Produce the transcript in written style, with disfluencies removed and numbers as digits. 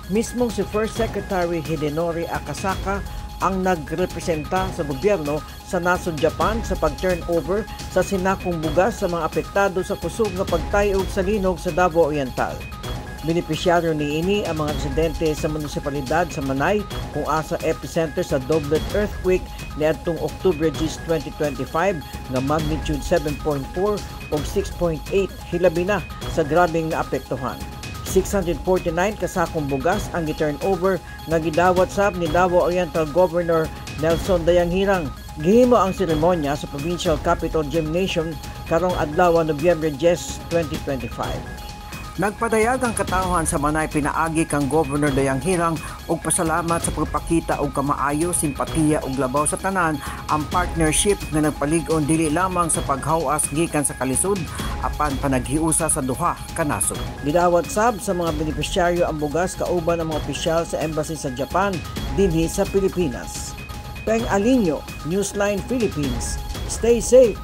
Mismong si First Secretary Hidenori Akasaka ang nagrepresenta sa gobyerno sa nasod Japan sa pag-turnover sa sinakong bugas sa mga apektado sa kusog nga pagtayog sa linog sa Davao Oriental. Benepisyaryo niini ang mga residente sa munisipalidad sa Manay kung asa epicenter sa doublet earthquake niadtong Oktubre 10, 2025 nga magnitude 7.4 ug 6.8 hilabi na sa grabeng naapektuhan. 649 kasakong bugas ang gi-turnover nga gidawat sab ni Davao Oriental Governor Nelson Dayanghirang. Gihimo ang seremonya sa Provincial Capitol Gymnasium karong adlaw, Nobyembre 10, 2025. Nagpadayag ang katawhan sa Manay pinaagi kang Governor Dayanghirang og pasalamat sa pagpakita og kamaayo, simpatiya ug labaw sa tanan ang partnership nga nagpalig-on dili lamang sa paghawas gikan sa kalisod apan panaghiusa sa duha ka nasod. Gidawat sab sa mga benepisyaryo ang bugas kauban ang mga opisyal sa embassy sa Japan dinhi sa Pilipinas. Peng Alinio, Newsline Philippines. Stay safe.